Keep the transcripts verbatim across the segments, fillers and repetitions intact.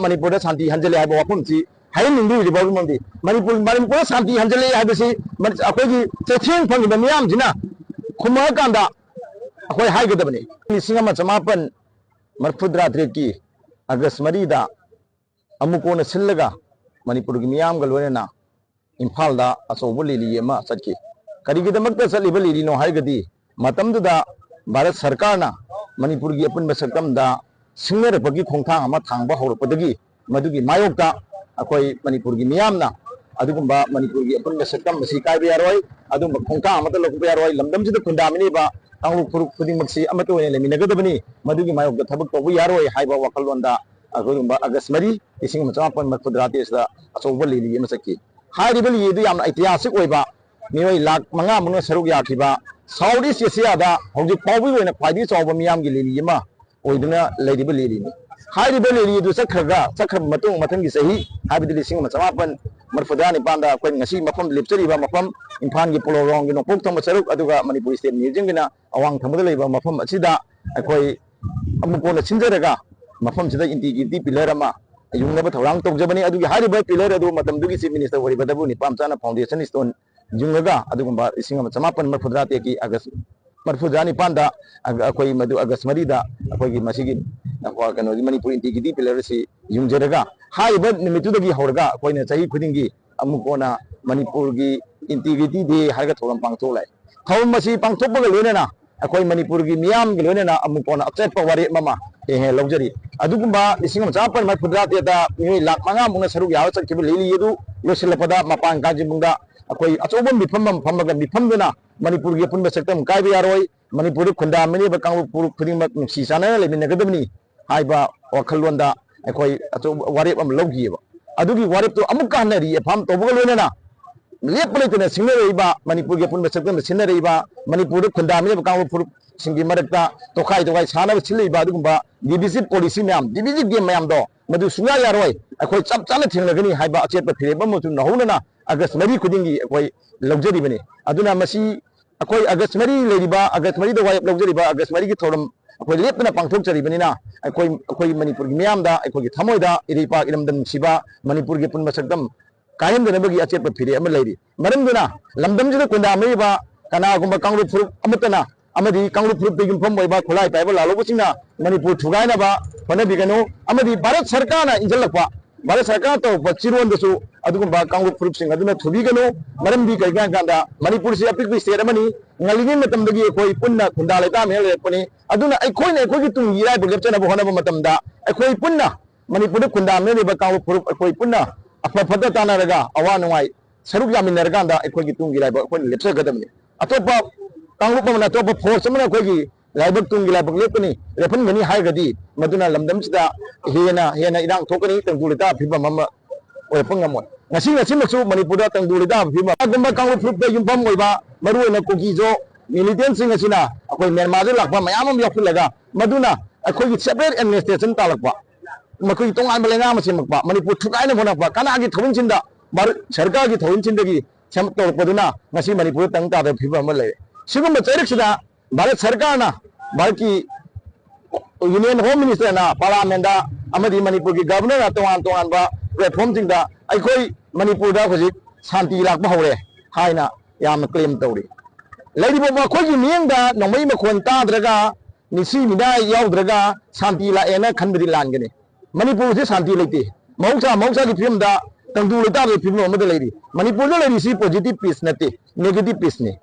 ꯃꯅꯤꯄꯨꯔꯗ ꯁꯥꯟꯇꯤ ꯍꯟꯖꯤꯜꯂꯦ ꯍꯥꯏꯕ ꯋꯥꯐꯝꯁꯤ ꯍꯥꯏꯍꯟꯅꯤꯡꯗ꯭ꯔꯤꯕ ꯃꯔꯝꯗꯤ ꯃꯅꯤꯄꯨꯔ, ꯃꯅꯤꯄꯨꯔꯗ ꯁꯥꯟꯇꯤ ꯍꯟꯖꯤꯜꯂꯦ ꯍꯥꯏꯕꯁꯤ ꯃꯅꯤ-, ꯑꯩꯈꯣꯏꯒꯤ ꯆꯩꯊꯦꯡ ꯐꯪꯉꯤꯕ ꯃꯤꯌꯥꯝꯁꯤꯅ ꯈꯨꯝꯃꯛꯑꯀꯥꯟꯗ ꯑꯩꯈꯣꯏ ꯍꯥꯏꯒꯗꯕꯅꯤ꯫ ꯂꯤꯁꯤꯡ ꯑꯃ ꯆꯃꯥꯄꯟ ꯃꯔꯤꯐꯨꯇꯔꯥ ꯇꯔꯦꯠꯀꯤ ꯑꯥꯒꯁ ꯃꯔꯤꯗ ꯑꯃꯨꯛ ꯀꯣꯟꯅ ꯁꯤꯜꯂꯒ ꯃꯅꯤꯄꯨꯔꯒꯤ ꯃꯤꯌꯥꯝꯒ ꯂꯣꯏꯅꯅ ꯏꯝꯐꯥꯜꯗ ꯑꯆꯧꯕ ꯔꯦꯂꯤ ꯑꯃ ꯆꯠꯈꯤ꯫ ꯀꯔꯤꯒꯤꯗꯃꯛꯇ ꯆꯠꯂꯤꯕ ꯔꯦꯂꯤꯅꯣ ꯍꯥꯏꯔꯒꯗꯤ, ꯃꯇꯝꯗꯨꯗ ꯚꯥꯔꯠ ꯁꯔꯀꯥꯔꯅ ꯃꯅꯤꯄꯨꯔꯒꯤ ꯑꯄꯨꯟꯕ ꯁꯛꯇꯝꯗ ꯁꯤꯡꯅꯔꯛꯄꯒꯤ ꯈꯣꯡꯊꯥꯡ ꯑꯃ ꯊꯥꯡꯕ ꯍꯧꯔꯛꯄꯗꯒꯤ, ꯃꯗꯨꯒꯤ ꯃꯥꯌꯣꯛꯇ ꯑꯩꯈꯣꯏ ꯃꯅꯤꯄꯨꯔꯒꯤ ꯃꯤꯌꯥꯝꯅ ꯑꯗꯨꯒꯨꯝꯕ ꯃꯅꯤꯄꯨꯔꯒꯤ ꯑꯄꯨꯟꯕ ꯁꯛꯇꯝ ꯑꯁꯤ ꯀꯥꯏꯕ ꯌꯥꯔꯣꯏ, ꯑꯗꯨꯒꯨꯝꯕ ꯈꯣꯡꯊꯥꯡ ꯑꯃꯠꯇ ꯂꯧꯈꯠꯄ ꯌꯥꯔꯣꯏ, ꯂꯝꯗꯝꯁꯤꯗ ꯈꯨꯟꯗꯥꯃꯤꯟꯅꯔꯤꯕ ꯀꯥꯡꯂꯨꯞ ꯐꯨꯔꯨꯞ ꯈꯨꯗꯤꯡꯃꯛꯁꯤ ꯑꯃꯠꯇ ꯑꯣꯏꯅ ꯂꯩꯃꯤꯟꯅꯒꯗꯕꯅꯤ, ꯃꯗꯨꯒꯤ ꯃꯥꯌꯣꯛꯇ ꯊꯕꯛ ꯇꯧꯕ ꯌꯥꯔꯣꯏ ꯍꯥꯏꯕ ꯋꯥꯈꯜꯂꯣꯟꯗ ꯑꯩꯈꯣꯏꯒꯨꯝꯕ ꯑꯥꯒꯁ ꯃꯔꯤ, ꯂꯤꯁꯤꯡ ꯑꯃ ꯆꯃꯥꯄꯟ ꯃꯔꯤꯐꯨꯇꯔꯥ ꯇꯔꯦꯠꯁꯤꯗ ꯑꯆꯧꯕ ꯔꯦꯂꯤ ꯑꯃ ꯆꯠꯈꯤ꯫ ꯍꯥꯏꯔꯤꯕ ꯔꯦꯂꯤ ꯑꯗꯨ ꯌꯥꯝꯅ ꯏꯇꯤꯍꯥꯁꯤꯛ ꯑꯣꯏꯕ, ꯃꯤꯑꯣꯏ ꯂꯥꯈ ꯃꯉꯥ ꯃꯨꯛꯅ ꯁꯔꯨꯛ ꯌꯥꯈꯤꯕ, ꯁꯥꯎꯠ ꯏꯁ ꯑꯦꯁꯤꯌꯥꯗ ꯍꯧꯖꯤꯛ ꯐꯥꯎꯕꯒꯤ ꯑꯣꯏꯅ ꯈ꯭ꯋꯥꯏꯗꯒꯤ ꯆꯥꯎꯕ ꯃꯤꯌꯥꯝꯒꯤ ꯔꯦꯂꯤ ꯑꯃ ꯑꯣꯏꯗꯨꯅ ꯂꯩꯔꯤꯕ ꯔꯦꯂꯤꯅꯤ꯫ ꯍꯥꯏꯔꯤꯕ ꯔꯦꯂꯤ ꯑꯗꯨ ꯆꯠꯈ꯭ꯔꯒ, ꯆꯠꯈ꯭ꯔꯕ ꯃꯇꯨꯡ, ꯃꯊꯪꯒꯤ ꯆꯍꯤ, ꯍꯥꯏꯕꯗꯤ ꯂꯤꯁꯤꯡ ꯑꯃ ꯆꯃꯥꯄꯟ ꯃꯔꯤꯐꯨꯇꯔꯥ ꯅꯤꯄꯥꯟꯗ ꯑꯩꯈꯣꯏ ꯉꯁꯤ ꯃꯐꯝ ꯂꯦꯞꯆꯔꯤꯕ ꯃꯐꯝ, ꯏꯝꯐꯥꯜꯒꯤ ꯄꯣꯂꯣ ꯒ꯭ꯔꯥꯎꯟꯒꯤ ꯅꯣꯡꯄꯣꯛ ꯊꯪꯕ ꯁꯔꯨꯛ, ꯑꯗꯨꯒ ꯃꯅꯤꯄꯨꯔ ꯁ꯭ꯇꯦꯠ ꯃ꯭ꯌꯨꯖꯤꯌꯝꯒꯤꯅ ꯑꯋꯥꯡ ꯊꯪꯕꯗ ꯂꯩꯕ ꯃꯐꯝ ꯑꯁꯤꯗ ꯑꯩꯈꯣꯏ ꯑꯃꯨꯛ ꯀꯣꯟꯅ ꯁꯤꯟꯖꯔꯒ, ꯃꯐꯝꯁꯤꯗ ꯏꯟꯇꯤꯒ꯭ꯔꯤꯇꯤ ꯄꯤꯂꯔ ꯑꯃ ꯌꯨꯡꯅꯕ ꯊꯧꯔꯥꯡ ꯇꯧꯖꯕꯅꯤ꯫ ꯑꯗꯨꯒꯤ ꯍꯥꯏꯔꯤꯕ ꯄꯤꯂꯔ ꯑꯗꯨ ꯃꯇꯝꯗꯨꯒꯤ ꯆꯤꯐ ꯃꯤꯅꯤꯁꯇꯔ ꯑꯣꯏꯔꯤꯕ ꯗꯕꯨ ꯅꯤꯄꯥꯝꯆꯥꯅ ꯐꯥꯎꯟꯗꯦꯁꯟ ꯁ꯭ꯇꯣꯟ ꯌꯨꯡꯉꯒ, ꯑꯗꯨꯒꯨꯝꯕ ꯂꯤꯁꯤꯡ ꯑꯃ ꯆꯃꯥꯄꯟ ꯃꯔꯤꯐꯨꯇꯔꯥ ꯇꯔꯦꯠꯀꯤ ꯑꯥꯒꯁ ꯃꯔꯤꯐꯨꯇꯔꯥ ꯅꯤꯄꯥꯟꯗ ꯑꯩꯈꯣꯏ ꯃꯗꯨ ꯑꯥꯒꯁ ꯃꯔꯤꯗ ꯑꯩꯈꯣꯏꯒꯤ ꯃꯁꯤꯒꯤ, ꯀꯩꯅꯣꯒꯤ ꯃꯅꯤꯄꯨꯔ ꯏꯟꯇꯤꯒ꯭ꯔꯤꯇꯤ ꯄꯤꯂꯔ ꯑꯁꯤ ꯌꯨꯡꯖꯔꯒ, ꯍꯥꯏꯔꯤꯕ ꯅꯨꯃꯤꯠꯇꯨꯗꯒꯤ ꯍꯧꯔꯒ ꯑꯩꯈꯣꯏꯅ ꯆꯍꯤ ꯈꯨꯗꯤꯡꯒꯤ ꯑꯃꯨꯛ ꯀꯣꯟꯅ ꯃꯅꯤꯄꯨꯔꯒꯤ ꯏꯟꯇꯤꯒ꯭ꯔꯤꯇꯤ ꯗꯦ ꯍꯥꯏꯔꯒ ꯊꯧꯔꯝ ꯄꯥꯡꯊꯣꯛꯂꯦ꯫ ꯊꯧꯔꯝ ꯑꯁꯤ ꯄꯥꯡꯊꯣꯛꯄꯒ ꯂꯣꯏꯅꯅ ꯑꯩꯈꯣꯏ ꯃꯅꯤꯄꯨꯔꯒꯤ ꯃꯤꯌꯥꯝꯒ ꯂꯣꯏꯅꯅ ꯑꯃꯨꯛ ꯀꯣꯟꯅ ꯑꯆꯦꯠꯄ ꯋꯥꯔꯦꯞ ꯑꯃ ꯍꯦꯛ ꯍꯦꯛ ꯂꯧꯖꯔꯤ꯫ ꯑꯗꯨꯒꯨꯝꯕ ꯂꯤꯁꯤꯡ ꯑꯃ ꯆꯃꯥꯄꯟ ꯃꯔꯤꯐꯨꯇꯔꯥ ꯇꯔꯦꯠꯇ ꯃꯤꯑꯣꯏ ꯂꯥꯈ ꯃꯉꯥ ꯃꯨꯛꯅ ꯁꯔꯨꯛ ꯌꯥꯕ ꯆꯠꯈꯤꯕ ꯔꯦꯂꯤ ꯑꯗꯨ ꯂꯣꯏꯁꯤꯜꯂꯛꯄꯗ ꯃꯄꯥꯟ ꯀꯥꯡꯖꯩꯕꯨꯡꯗ ꯑꯩꯈꯣꯏ ꯑꯆꯧꯕ ꯃꯤꯐꯝ ꯑꯃ ꯐꯝꯃꯒ, ꯃꯤꯐꯝꯗꯨꯅ ꯃꯅꯤꯄꯨꯔꯒꯤ ꯑꯄꯨꯟꯕ ꯁꯛꯇꯝ ꯀꯥꯏꯕ ꯌꯥꯔꯣꯏ, ꯃꯅꯤꯄꯨꯔꯗ ꯈꯨꯟꯗꯥꯃꯤꯟꯅꯔꯤꯕ ꯀꯥꯡꯂꯨꯞ ꯐꯨꯔꯨꯞ ꯈꯨꯗꯤꯡꯃꯛ ꯅꯨꯡꯁꯤ ꯆꯥꯟꯅꯅ ꯂꯩꯃꯤꯟꯅꯒꯗꯕꯅꯤ ꯍꯥꯏꯕ ꯋꯥꯈꯜꯂꯣꯟꯗ ꯑꯩꯈꯣꯏ ꯑꯆꯧꯕ ꯋꯥꯔꯦꯞ ꯑꯃ ꯂꯧꯈꯤꯑꯕ꯫ ꯑꯗꯨꯒꯤ ꯋꯥꯔꯦꯞꯇꯨ ꯑꯃꯨꯛꯀ ꯍꯟꯅ ꯔꯤꯑꯦꯐꯥꯝ ꯇꯧꯕꯒ ꯂꯣꯏꯅꯅ ꯂꯦꯞꯄ ꯂꯩꯇꯅ ꯁꯤꯡꯅꯔꯛꯏꯕ, ꯃꯅꯤꯄꯨꯔꯒꯤ ꯑꯄꯨꯟꯕ ꯁꯛꯇꯝꯗ ꯁꯤꯟꯅꯔꯛꯏꯕ, ꯃꯅꯤꯄꯨꯔꯗ ꯈꯨꯟꯗꯥꯃꯤꯟꯅꯔꯤꯕ ꯀꯥꯡꯂꯨꯞ ꯐꯨꯔꯨꯞꯁꯤꯡꯒꯤ ꯃꯔꯛꯇ ꯇꯣꯈꯥꯏ ꯇꯣꯈꯥꯏ ꯁꯥꯟꯅꯕ ꯁꯤꯜꯂꯛꯏꯕ ꯑꯗꯨꯒꯨꯝꯕ ꯗꯤꯚꯤꯖꯤꯚ ꯄꯣꯂꯤꯁꯤ ꯃꯌꯥꯝ, ꯗꯤꯚꯤꯖꯤꯚ ꯒꯦꯝ ꯃꯌꯥꯝꯗꯣ, ꯃꯗꯨ ꯁꯨꯡꯌꯥ ꯌꯥꯔꯣꯏ, ꯑꯩꯈꯣꯏ ꯆꯞ ꯆꯥꯅ ꯊꯦꯡꯅꯒꯅꯤ ꯍꯥꯏꯕ ꯑꯆꯦꯠꯄ ꯐꯤꯔꯦꯞ ꯑꯃꯁꯨ ꯅꯧꯍꯧꯅꯅ ꯑꯥꯒꯁ ꯃꯔꯤ ꯈꯨꯗꯤꯡꯒꯤ ꯑꯩꯈꯣꯏ ꯂꯧꯖꯔꯤꯕꯅꯤ꯫ ꯑꯗꯨꯅ ꯃꯁꯤ ꯑꯩꯈꯣꯏ ꯑꯥꯒꯁ ꯃꯔꯤ ꯂꯩꯔꯤꯕ, ꯑꯥꯒꯁ ꯃꯔꯤꯗ ꯋꯥꯔꯦꯞ ꯂꯧꯖꯔꯤꯕ, ꯑꯥꯒꯁ ꯃꯔꯤꯒꯤ ꯊꯧꯔꯝ ꯑꯩꯈꯣꯏ ꯂꯦꯞꯇꯅ ꯄꯥꯡꯊꯣꯛꯆꯔꯤꯕꯅꯤꯅ, ꯑꯩꯈꯣꯏ, ꯑꯩꯈꯣꯏ ꯃꯅꯤꯄꯨꯔꯒꯤ ꯃꯤꯌꯥꯝꯗ, ꯑꯩꯈꯣꯏꯒꯤ ꯊꯃꯣꯏꯗ ꯏꯔꯩꯄꯥꯛ ꯏꯔꯝꯗꯝ ꯅꯨꯡꯁꯤꯕ ꯃꯅꯤꯄꯨꯔꯒꯤ ꯑꯄꯨꯟꯕ ꯁꯛꯇꯝ ꯀꯥꯏꯍꯟꯗꯅꯕꯒꯤ ꯑꯆꯦꯠꯄ ꯐꯤꯔꯦꯞ ꯑꯃ ꯂꯩꯔꯤ꯫ ꯃꯔꯝꯗꯨꯅ ꯂꯝꯗꯝꯁꯤꯗ ꯈꯨꯟꯗꯥꯃꯤꯔꯤꯕ ꯀꯅꯥꯒꯨꯝꯕ ꯀꯥꯡꯂꯨꯞ ꯐꯨꯔꯨꯞ ꯑꯃꯠꯇꯅ ꯑꯃꯗꯤ ꯀꯥꯡꯂꯨꯞ ꯐꯨꯔꯨꯞꯇ ꯌꯨꯝꯐꯝ ꯑꯣꯏꯕ ꯈꯨꯠꯂꯥꯏ ꯄꯥꯏꯕ ꯂꯥꯜꯍꯧꯕꯁꯤꯡꯅ ꯃꯅꯤꯄꯨꯔ ꯊꯨꯒꯥꯏꯅꯕ ꯍꯣꯠꯅꯕꯤꯒꯅꯨ꯫ ꯑꯃꯗꯤ ꯚꯥꯔꯠ ꯁꯔꯀꯥꯔꯅ ꯏꯟꯁꯤꯜꯂꯛꯄ, ꯚꯥꯔꯠ ꯁꯔꯀꯥꯔꯅ ꯇꯧꯔꯛꯄ ꯆꯤꯔꯣꯟꯗꯁꯨ ꯑꯗꯨꯒꯨꯝꯕ ꯀꯥꯡꯂꯨꯞ ꯐꯨꯔꯨꯞꯁꯤꯡ ꯑꯗꯨꯅ ꯊꯨꯕꯤꯒꯅꯨ꯫ ꯃꯔꯝꯗꯤ ꯀꯔꯤꯒꯤꯅꯣ ꯍꯥꯏ ꯀꯥꯟꯗ ꯃꯅꯤꯄꯨꯔꯁꯤ ꯑꯄꯤꯛꯄ state ꯑꯃꯅꯤ꯫ ꯉꯜꯂꯤꯉꯩ ꯃꯇꯝꯗꯒꯤ ꯑꯩꯈꯣꯏ ꯄꯨꯟꯅ ꯈꯨꯟꯗꯥ ꯂꯩꯇꯥꯃꯤꯟꯅ ꯂꯩꯔꯛꯄꯅꯤ꯫ ꯑꯗꯨꯅ ꯑꯩꯈꯣꯏꯅ ꯑꯩꯈꯣꯏꯒꯤ ꯇꯨꯡꯒꯤ ꯏꯔꯥꯏꯕꯛ ꯂꯦꯞꯆꯅꯕ ꯍꯣꯠꯅꯕ ꯃꯇꯝꯗ ꯑꯩꯈꯣꯏ ꯄꯨꯟꯅ ꯃꯅꯤꯄꯨꯔꯗ ꯈꯨꯟꯗꯥꯃꯤꯟꯅꯔꯤꯕ ꯀꯥꯡꯂꯨꯞ ꯐꯨꯔꯨꯞ ꯑꯩꯈꯣꯏ ꯄꯨꯟꯅ ꯑꯐ ꯐꯠꯇ ꯇꯥꯟꯅꯔꯒ ꯑꯋꯥ ꯅꯨꯡꯉꯥꯏ ꯁꯔꯨꯛ ꯌꯥꯃꯤꯟꯅꯔꯀꯥꯟꯗ ꯑꯩꯈꯣꯏꯒꯤ ꯇꯨꯡꯒꯤ ꯂꯥꯏꯕꯛ ꯑꯩꯈꯣꯏꯅ ꯂꯦꯞꯆꯒꯗꯕꯅꯤ꯫ ꯑꯇꯣꯞꯄ ꯀꯥꯡꯂꯨꯞ ꯑꯃꯅ, ꯑꯇꯣꯞꯄ force ꯑꯃꯅ ꯑꯩꯈꯣꯏꯒꯤ ꯂꯥꯏꯕꯛ, ꯇꯨꯡꯒꯤ ꯂꯥꯏꯕꯛ ꯂꯦꯞꯀꯅꯤ, ꯂꯦꯞꯍꯟꯒꯅꯤ ꯍꯥꯏꯔꯒꯗꯤ ꯃꯗꯨꯅ ꯂꯝꯗꯝꯁꯤꯗ ꯍꯦꯟꯅ ꯍꯦꯟꯅ ꯏꯔꯥꯡ ꯊꯣꯛꯀꯅꯤ, ꯇꯪꯗꯨ ꯂꯩꯇꯥꯕ ꯐꯤꯕꯝ ꯑꯃ ꯑꯣꯏꯔꯛꯄ ꯉꯝꯃꯣꯏ꯫ ꯉꯁꯤ ꯉꯁꯤꯃꯛꯁꯨ ꯃꯅꯤꯄꯨꯔꯗ ꯇꯪꯗꯨ ꯂꯩꯇꯥꯕ ꯐꯤꯕꯝ, ꯀꯅꯥꯒꯨꯝꯕ ꯀꯥꯡꯂꯨꯞ ꯐꯨꯔꯨꯞꯇ ꯌꯨꯝꯐꯝ ꯑꯣꯏꯕ ꯃꯔꯨꯑꯣꯏꯅ ꯀꯨꯀꯤꯁꯨ militantꯁꯤꯡ ꯑꯁꯤꯅ ꯑꯩꯈꯣꯏ ꯃ꯭ꯌꯥꯟꯃꯥꯔꯗ ꯂꯥꯛꯄ ꯃꯌꯥꯝ ꯑꯃ ꯌꯥꯎꯁꯤꯜꯂꯒ ꯃꯗꯨꯅ ꯑꯩꯈꯣꯏꯒꯤ separate administration ꯇꯥꯜꯂꯛꯄ, ꯃꯈꯣꯏꯒꯤ ꯇꯣꯉꯥꯟꯕ ꯂꯩꯉꯥꯛ ꯑꯃ ꯁꯦꯝꯃꯛꯄ, ꯃꯅꯤꯄꯨꯔ ꯊꯨꯒꯥꯏꯅꯕ ꯍꯣꯠꯅꯔꯛꯄ, ꯀꯅꯥꯒꯤ ꯊꯧꯑꯣꯏꯟꯁꯤꯟꯗ? ꯚꯥꯔꯠ ꯁꯔꯀꯥꯔꯒꯤ ꯊꯧꯑꯣꯏꯟꯁꯤꯟꯗꯒꯤ ꯁꯦꯝ-, ꯇꯧꯔꯛꯄꯗꯨꯅ ꯉꯁꯤ ꯃꯅꯤꯄꯨꯔꯗ ꯇꯪ ꯇꯥꯗꯕ ꯐꯤꯕꯝ ꯑꯃ ꯂꯩꯔꯦ꯫ ꯁꯤꯒꯨꯝꯕ ꯆꯩꯔꯛꯁꯤꯗ ꯚꯥꯔꯠ ꯁꯔꯀꯥꯔꯅ, ꯚꯥꯔꯠꯀꯤ Union Home Ministerꯅ parliamentꯇ ꯑꯃꯗꯤ ꯃꯅꯤꯄꯨꯔꯒꯤ governorꯅ ꯇꯣꯉꯥꯟ ꯇꯣꯉꯥꯟꯕ platformꯁꯤꯡꯗ ꯑꯩꯈꯣꯏ ꯃꯅꯤꯄꯨꯔꯗ ꯍꯧꯖꯤꯛ ꯁꯥꯟꯇꯤ ꯂꯥꯛꯄ ꯍꯧꯔꯦ ꯍꯥꯏꯅ ꯌꯥꯝꯅ claim ꯇꯧꯔꯤ꯫ ꯂꯩꯔꯤꯕ ꯃꯈꯣꯏꯒꯤ ꯃꯤꯠꯌꯦꯡꯗ ꯅꯣꯡꯃꯩ ꯃꯈꯣꯟ ꯇꯥꯗ꯭ꯔꯒ, ꯃꯤꯁꯤ ꯃꯤꯅꯥꯏ ꯌꯥꯎꯗ꯭ꯔꯒ ꯁꯥꯟꯇꯤ ꯂꯥꯛꯑꯦꯅ ꯈꯟꯕꯗꯤ ꯂꯥꯟꯒꯅꯤ꯫ ꯃꯅꯤꯄꯨꯔꯁꯤ ꯁꯥꯟꯇꯤ ꯂꯩꯇꯦ꯫ ꯃꯍꯧꯁꯥ, ꯃꯍꯧꯁꯥꯒꯤ ꯐꯤꯕꯝꯗ ꯇꯪꯗꯨ ꯂꯩꯇꯥꯕꯒꯤ ꯐꯤꯕꯝ ꯑꯃꯗ ꯂꯩꯔꯤ꯫ ꯃꯅꯤꯄꯨꯔꯗ ꯂꯩꯔꯤꯁꯤ positive peace ꯅꯠꯇꯦ, negative peaceꯅꯤ꯫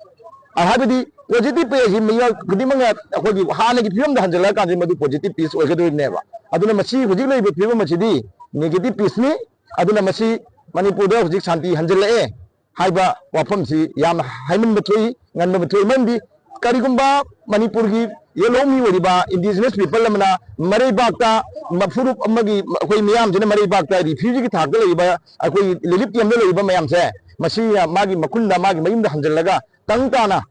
ꯑ, ꯍꯥꯏꯕꯗꯤ positive peace ꯍꯥꯏꯁꯤ ꯃꯤꯑꯣꯏ ꯈꯨꯗꯤꯡꯃꯛꯅ ꯑꯩꯈꯣꯏꯒꯤ ꯍꯥꯟꯅꯒꯤ ꯐꯤꯕꯝꯗ ꯍꯟꯖꯤꯜꯂꯛꯑꯀꯥꯟꯗ ꯃꯗꯨ positive peace ꯑꯣꯏꯒꯗꯣꯔꯤꯕꯅꯦꯕ꯫ ꯑꯗꯨꯅ ꯃꯁꯤ ꯍꯧꯖꯤꯛ ꯂꯩꯔꯤꯕ ꯐꯤꯕꯝ ꯑꯁꯤꯗꯤ negative peaceꯅꯤ꯫ ꯑꯗꯨꯅ ꯃꯁꯤ ꯃꯅꯤꯄꯨꯔꯗ ꯍꯧꯖꯤꯛ ꯁꯥꯟꯇꯤ ꯍꯟꯖꯤꯜꯂꯛꯑꯦ ꯍꯥꯏꯕ ꯋꯥꯐꯝꯁꯤ ꯌꯥꯝꯅ ꯍꯥꯏꯃꯟꯕ ꯊꯣꯛꯏ, ꯉꯟꯕ ꯊꯣꯛꯏ꯫ ꯃꯔꯝꯗꯤ ꯀꯔꯤꯒꯨꯝꯕ ꯃꯅꯤꯄꯨꯔꯒꯤ ꯌꯦꯜꯍꯧꯃꯤ ꯑꯣꯏꯔꯤꯕ indigenous people ꯑꯃꯅ ꯃꯔꯩꯕꯥꯛꯇ, ꯃꯐꯨꯔꯨꯞ ꯑꯃꯒꯤ ꯑꯩꯈꯣꯏ ꯃꯤꯌꯥꯝꯁꯤꯅ ꯃꯔꯩꯕꯥꯛꯇ refugeeꯒꯤ ꯊꯥꯛꯇ ꯂꯩꯔꯤꯕ, ꯑꯩꯈꯣꯏꯒꯤ relief campꯇ ꯂꯩꯔꯤꯕ ꯃꯌꯥꯝꯁꯦ, ꯃꯁꯤ ꯃꯥꯒꯤ ꯃꯈꯨꯟꯗ, ꯃꯥꯒꯤ ꯃꯌꯨꯝꯗ ꯍꯟꯖꯤꯜꯂꯒ ꯇꯪ ꯇꯥꯅ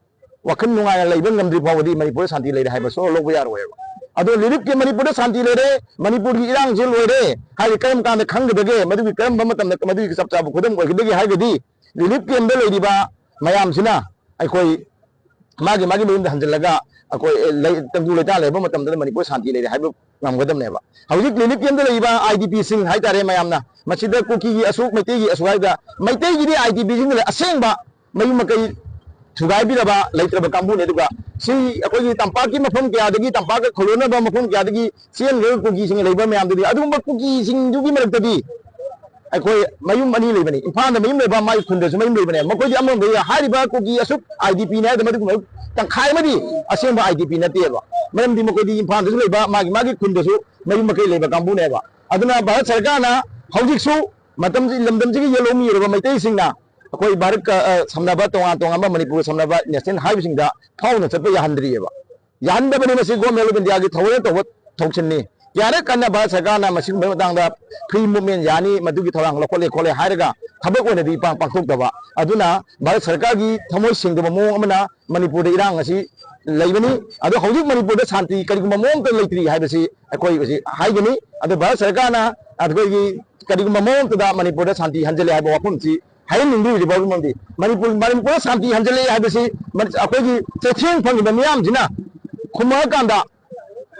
ꯋꯥꯈꯜ ꯅꯨꯡꯉꯥꯏꯅ ꯂꯩꯕ ꯉꯝꯗ꯭ꯔꯤ ꯐꯥꯎꯕꯗꯤ ꯃꯅꯤꯄꯨꯔꯗ ꯁꯥꯟꯇꯤ ꯂꯩꯔꯦ ꯍꯥꯏꯕ ꯁꯨꯡꯂꯧ ꯂꯧꯕ ꯌꯥꯔꯣꯏꯕ꯫ ꯑꯗꯣ relief camp, ꯃꯅꯤꯄꯨꯔꯗ ꯁꯥꯟꯇꯤ ꯂꯩꯔꯦ, ꯃꯅꯤꯄꯨꯔꯒꯤ ꯏꯔꯥꯡꯁꯦ ꯂꯣꯏꯔꯦ ꯍꯥꯏꯔꯒ ꯀꯔꯝ ꯀꯥꯟꯗ ꯈꯪꯒꯗꯒꯦ? ꯃꯗꯨꯒꯤ ꯀꯔꯝꯕ ꯃꯇꯝꯗ, ꯃꯗꯨꯒꯤ ꯆꯞ ꯆꯥꯕ ꯈꯨꯗꯝ ꯑꯣꯏꯒꯗꯒꯦ ꯍꯥꯏꯔꯒꯗꯤ, relief campꯇ ꯂꯩꯔꯤꯕ ꯃꯌꯥꯝꯁꯤꯅ ꯑꯩꯈꯣꯏ ꯃꯥꯒꯤ ꯃꯥꯒꯤ ꯃꯌꯨꯝꯗ ꯍꯟꯖꯤꯜꯂꯒ ꯑꯩꯈꯣꯏ, ꯑꯦ, ꯂꯩ-, ꯇꯪꯗꯨ ꯂꯩꯇꯥ ꯂꯩꯕ ꯃꯇꯝꯗ ꯃꯅꯤꯄꯨꯔ ꯁꯥꯟꯇꯤ ꯂꯩꯔꯦ ꯍꯥꯏꯕ ꯉꯝꯒꯗꯕꯅꯦꯕ꯫ ꯍꯧꯖꯤꯛ relief camp ꯇ ꯂꯩꯔꯤꯕ I D P ꯁꯤꯡ ꯍꯥꯏꯇꯥꯔꯦ ꯃꯌꯥꯝꯅ, ꯃꯁꯤꯗ ꯀꯨꯀꯤꯒꯤ ꯑꯁꯨꯛ, ꯃꯩꯇꯩꯒꯤ ꯑꯁꯨꯛ ꯍꯥꯏꯕꯗ, ꯃꯩꯇꯩꯒꯤꯗꯤ I D P ꯁꯤꯡꯅ ꯑꯁꯦꯡꯕ ꯃꯌꯨꯝ ꯃꯀꯩ ꯊꯨꯒꯥꯏꯕꯤꯔꯕ, ꯂꯩꯇ꯭ꯔꯕ ꯀꯥꯡꯕꯨꯅꯦ꯫ ꯑꯗꯨꯒ ꯁꯤ ꯑꯩꯈꯣꯏꯒꯤ ꯇꯝꯄꯥꯛꯀꯤ ꯃꯐꯝ ꯀꯌꯥꯗꯒꯤ, ꯇꯝꯄꯥꯛꯀ ꯈꯨꯜꯂꯣꯟꯅꯕ ꯃꯐꯝ ꯀꯌꯥꯗꯒꯤ ꯆꯦꯟꯈ꯭ꯔꯒ ꯀꯨꯀꯤꯁꯤꯡ ꯂꯩꯕ ꯃꯌꯥꯝꯗꯨꯗꯤ, ꯑꯗꯨꯒꯨꯝꯕ ꯀꯨꯀꯤꯁꯤꯡꯗꯨꯒꯤ ꯃꯔꯛꯇꯗꯤ ꯑꯩꯈꯣꯏ ꯃꯌꯨꯝ ꯑꯅꯤ ꯂꯩꯕꯅꯤ꯫ ꯏꯝꯐꯥꯜꯗ ꯃꯌꯨꯝ ꯂꯩꯕ, ꯃꯥꯒꯤ ꯈꯨꯟꯗꯁꯨ ꯃꯌꯨꯝ ꯂꯩꯕꯅꯦ꯫ ꯃꯈꯣꯏꯗꯤ ꯑꯃꯔꯣꯝꯗ ꯍꯥꯏꯔꯤꯕ ꯀꯨꯀꯤ ꯑꯁꯨꯛ I D P ꯅꯤ ꯍꯥꯏꯗ ꯃꯗꯨꯒꯨꯝꯕ ꯇꯪꯈꯥꯏ ꯑꯃꯗꯤ ꯑꯁꯦꯡꯕ I D P ꯅꯠꯇꯦꯕ꯫ ꯃꯔꯝꯗꯤ ꯃꯈꯣꯏꯗꯤ ꯏꯝꯐꯥꯜꯗꯁꯨ ꯂꯩꯕ, ꯃꯥꯒꯤ ꯃꯥꯒꯤ ꯈꯨꯟꯗꯁꯨ ꯃꯌꯨꯝ ꯃꯀꯩ ꯂꯩꯕ ꯀꯥꯡꯕꯨꯅꯦꯕ꯫ ꯑꯗꯨꯅ ꯚꯥꯔꯠ ꯁꯔꯀꯥꯔꯅ ꯍꯧꯖꯤꯛꯁꯨ ꯃꯇꯝꯁꯤ, ꯂꯝꯗꯝꯁꯤꯒꯤ ꯌꯦꯜꯍꯧꯃꯤꯔꯕ ꯃꯩꯇꯩꯁꯤꯡꯅ ꯑꯩꯈꯣꯏ ꯚꯥꯔꯠꯀ, ꯑ, ꯁꯝꯅꯕ, ꯇꯣꯉꯥꯟ ꯇꯣꯉꯥꯟꯕ ꯃꯅꯤꯄꯨꯔꯒ ꯁꯝꯅꯕ national highway ꯁꯤꯡꯗ ꯐꯥꯎꯅ ꯆꯠꯄ ꯌꯥꯍꯟꯗ꯭ꯔꯤꯑꯕ꯫ ꯌꯥꯍꯟꯗꯕꯅꯤ꯫ ꯃꯁꯤ Government of India ꯒꯤ ꯊꯑꯣꯏꯅ ꯇꯧꯕ ꯊꯧꯁꯤꯜꯅꯤ꯫ ꯀꯌꯥꯔꯛ ꯀꯟꯅ ꯚꯥꯔꯠ ꯁꯔꯀꯥꯔꯅ ꯃꯁꯤꯒꯨꯝꯕꯒꯤ ꯃꯇꯥꯡꯗ free movement ꯌꯥꯅꯤ, ꯃꯗꯨꯒꯤ ꯊꯧꯔꯥꯡ ꯂꯧꯈꯠꯂꯦ ꯈꯣꯠꯂꯦ ꯍꯥꯏꯔꯒ ꯊꯕꯛ ꯑꯣꯏꯅꯗꯤ ꯄꯥꯡ-, ꯄꯥꯡꯊꯣꯛꯇꯕ꯫ ꯑꯗꯨꯅ ꯚꯥꯔꯠ ꯁꯔꯀꯥꯔꯒꯤ ꯊꯃꯣꯏ ꯁꯦꯡꯗꯕ ꯃꯑꯣꯡ ꯑꯃꯅ ꯃꯅꯤꯄꯨꯔꯗ ꯏꯔꯥꯡ ꯑꯁꯤ ꯂꯩꯕꯅꯤ꯫ ꯑꯗꯣ ꯍꯧꯖꯤꯛ ꯃꯅꯤꯄꯨꯔꯗ ꯁꯥꯟꯇꯤ ꯀꯔꯤꯒꯨꯝꯕ ꯃꯑꯣꯡ ꯑꯃꯇ ꯂꯩꯇ꯭ꯔꯤ ꯍꯥꯏꯕꯁꯤ ꯑꯩꯈꯣꯏ ꯍꯧꯖꯤꯛ ꯍꯥꯏꯒꯅꯤ꯫ ꯑꯗꯣ ꯚꯥꯔꯠ ꯁꯔꯀꯥꯔꯅ ꯑꯩꯈꯣꯏꯒꯤ ꯀꯔꯤꯒꯨꯝꯕ ꯃꯑꯣꯡ ꯑꯃꯇꯗ ꯃꯅꯤꯄꯨꯔꯗ ꯁꯥꯟꯇꯤ ꯍꯟꯖꯤꯜꯂꯦ ꯍꯥꯏꯕ ꯋꯥꯐꯝꯁꯤ ꯍꯥꯏꯍꯟꯅꯤꯡꯗꯦ꯫ ꯍꯧꯖꯤꯛ ꯐꯥꯎꯒꯤ ꯃꯔꯝꯗꯤ ꯃꯅꯤꯄꯨꯔ, ꯃꯅꯤꯄꯨꯔꯗ ꯁꯥꯟꯇꯤ ꯍꯟꯖꯤꯜꯂꯛꯑꯦ ꯍꯥꯏꯕꯁꯤ ꯃꯅꯤ-, ꯑꯩꯈꯣꯏꯒꯤ ꯆꯩꯊꯦꯡ ꯐꯪꯉꯤꯕ ꯃꯤꯌꯥꯝꯁꯤꯅ ꯈꯨꯝꯃꯛꯑꯀꯥꯟꯗ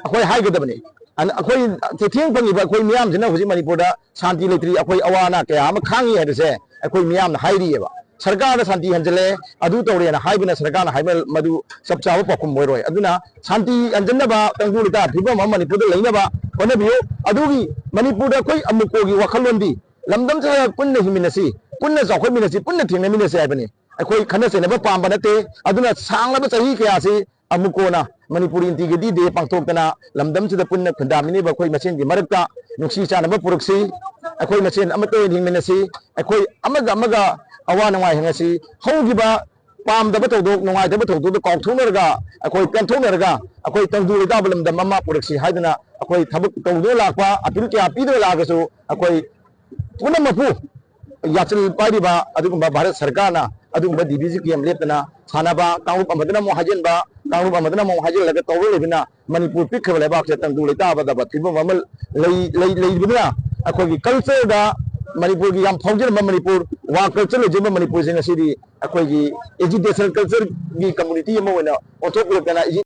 ꯑꯩꯈꯣꯏ ꯍꯥꯏꯒꯗꯕꯅꯤ꯫ ꯑꯟ-, ꯑꯩꯈꯣꯏ ꯆꯩꯊꯦꯡ ꯐꯪꯉꯤꯕ ꯑꯩꯈꯣꯏ ꯃꯤꯌꯥꯝꯁꯤꯅ ꯍꯧꯖꯤꯛ ꯃꯅꯤꯄꯨꯔꯗ ꯁꯥꯟꯇꯤ ꯂꯩꯇ꯭ꯔꯤ, ꯑꯩꯈꯣꯏ ꯑꯋꯥ ꯑꯅꯥ ꯀꯌꯥ ꯑꯃ ꯈꯥꯡꯉꯤ ꯍꯥꯏꯕꯁꯦ ꯑꯩꯈꯣꯏ ꯃꯤꯌꯥꯝꯅ ꯍꯥꯏꯔꯤꯑꯕ꯫ ꯁꯔꯀꯥꯔꯗ ꯁꯥꯟꯇꯤ ꯍꯟꯖꯤꯜꯂꯦ, ꯑꯗꯨ ꯇꯧꯔꯦꯅ ꯍꯥꯏꯕꯅ, ꯁꯔꯀꯥꯔꯅ ꯍꯥꯏꯕ ꯃꯗꯨ ꯆꯞ ꯆꯥꯕ ꯄꯥꯎꯈꯨꯝ ꯑꯣꯏꯔꯣꯏ꯫ ꯑꯗꯨꯅ ꯁꯥꯟꯇꯤ ꯍꯟꯖꯤꯟꯅꯕ, ꯇꯪꯗꯨ ꯂꯩꯇꯥ ꯐꯤꯕꯝ ꯑꯃ ꯃꯅꯤꯄꯨꯔꯗ ꯂꯩꯅꯕ ꯍꯣꯠꯅꯕꯤꯌꯨ꯫ ꯑꯗꯨꯒꯤ ꯃꯅꯤꯄꯨꯔꯗ ꯑꯩꯈꯣꯏ ꯑꯃꯨꯛꯀꯣꯒꯤ ꯋꯥꯈꯜꯂꯣꯟꯗꯤ ꯂꯝꯗꯝꯁꯤꯗ ꯄꯨꯟꯅ ꯍꯤꯡꯃꯤꯟꯅꯁꯤ, ꯄꯨꯟꯅ ꯆꯥꯎꯈꯠꯃꯤꯟꯅꯁꯤ, ꯄꯨꯟꯅ ꯊꯦꯡꯅꯃꯤꯟꯅꯁꯤ ꯍꯥꯏꯕꯅꯤ꯫ ꯑꯩꯈꯣꯏ ꯈꯠꯅ ꯆꯩꯅꯕ ꯄꯥꯝꯕ ꯅꯠꯇꯦ꯫ ꯑꯗꯨꯅ ꯁꯥꯡꯂꯕ ꯆꯍꯤ ꯀꯌꯥꯁꯤ ꯑꯃꯨꯛꯀꯣꯅ ꯃꯅꯤꯄꯨꯔ Integrity Day ꯄꯥꯡꯊꯣꯛꯇꯅ ꯂꯝꯗꯝꯁꯤꯗ ꯄꯨꯟꯅ ꯈꯨꯟꯗꯥꯃꯤꯟꯅꯔꯤꯕ ꯑꯩꯈꯣꯏ ꯃꯁꯦꯟꯒꯤ ꯃꯔꯛꯇ ꯅꯨꯡꯁꯤ ꯆꯥꯟꯅꯕ ꯄꯨꯔꯛꯁꯤ, ꯑꯩꯈꯣꯏ ꯃꯁꯦꯟ ꯑꯃꯠꯇ ꯑꯣꯏꯅ ꯍꯤꯡꯃꯤꯟꯅꯁꯤ, ꯑꯩꯈꯣꯏ ꯑꯃꯒ ꯑꯃꯒ ꯑꯋꯥ ꯅꯨꯡꯉꯥꯏ ꯍꯪꯉꯁꯤ꯫ ꯍꯧꯈꯤꯕ ꯄꯥꯝꯗꯕ ꯊꯧꯗꯣꯛ, ꯅꯨꯡꯉꯥꯏꯇꯕ ꯊꯧꯗꯣꯛꯇꯣ ꯀꯥꯎꯊꯣꯛꯅꯔꯒ, ꯑꯩꯈꯣꯏ ꯄꯦꯟꯊꯣꯛꯅꯔꯒ, ꯑꯩꯈꯣꯏ ꯇꯪꯗꯨ ꯂꯩꯇꯥꯕ ꯂꯝꯗꯝ ꯑꯃ ꯄꯨꯔꯛꯁꯤ ꯍꯥꯏꯗꯅ ꯑꯩꯈꯣꯏ ꯊꯕꯛ ꯇꯧꯗꯨꯅ ꯂꯥꯛꯄ, ꯑꯄꯤꯜ ꯀꯌꯥ ꯄꯤꯗꯨꯅ ꯂꯥꯛꯑꯒꯁꯨ, ꯑꯩꯈꯣꯏ ꯄꯨꯝꯅꯃꯛꯄꯨ ꯌꯥꯆꯜ ꯄꯥꯏꯔꯤꯕ ꯑꯗꯨꯒꯨꯝꯕ ꯚꯥꯔꯠ ꯁꯔꯀꯥꯔꯅ ꯑꯗꯨꯒꯨꯝꯕ D V G camp ꯂꯦꯞꯇꯅ ꯁꯥꯟꯅꯕ, ꯀꯥꯡꯂꯨꯞ ꯑꯃꯗꯅ ꯑꯃꯨꯛ ꯍꯥꯏꯖꯤꯟꯕ, ꯀꯥꯡꯂꯨꯞ ꯑꯃꯗꯅ ꯑꯃꯨꯛ ꯍꯥꯏꯖꯤꯜꯂꯒ ꯇꯧꯔ ꯂꯩꯕꯅ ꯃꯅꯤꯄꯨꯔ ꯄꯤꯛꯈ꯭ꯔꯕ ꯂꯩꯕꯥꯛꯁꯦ ꯇꯪꯗꯨ ꯂꯩꯇꯥꯕꯗꯕ ꯐꯤꯕꯝ ꯑꯃ ꯂꯩ-, ꯂꯩ-, ꯂꯩꯕꯅꯤꯅ ꯑꯩꯈꯣꯏꯒꯤ culture ꯗ ꯃꯅꯤꯄꯨꯔꯒꯤ ꯌꯥꯝ ꯐꯥꯎꯖꯔꯝꯕ ꯃꯅꯤꯄꯨꯔ, ꯋꯥ ꯀꯜꯆꯔ ꯂꯩꯖꯔꯝꯕ ꯃꯅꯤꯄꯨꯔꯁꯦ ꯉꯁꯤꯗꯤ ꯑꯩꯈꯣꯏꯒꯤ ꯑꯦꯖꯤꯇꯦꯁꯟ ꯀꯜꯆꯔꯒꯤ ꯀꯝꯃꯨꯅꯤꯇꯤ ꯑꯃ ꯑꯣꯏꯅ ꯑꯣꯟꯊꯣꯛꯂꯛꯇꯅ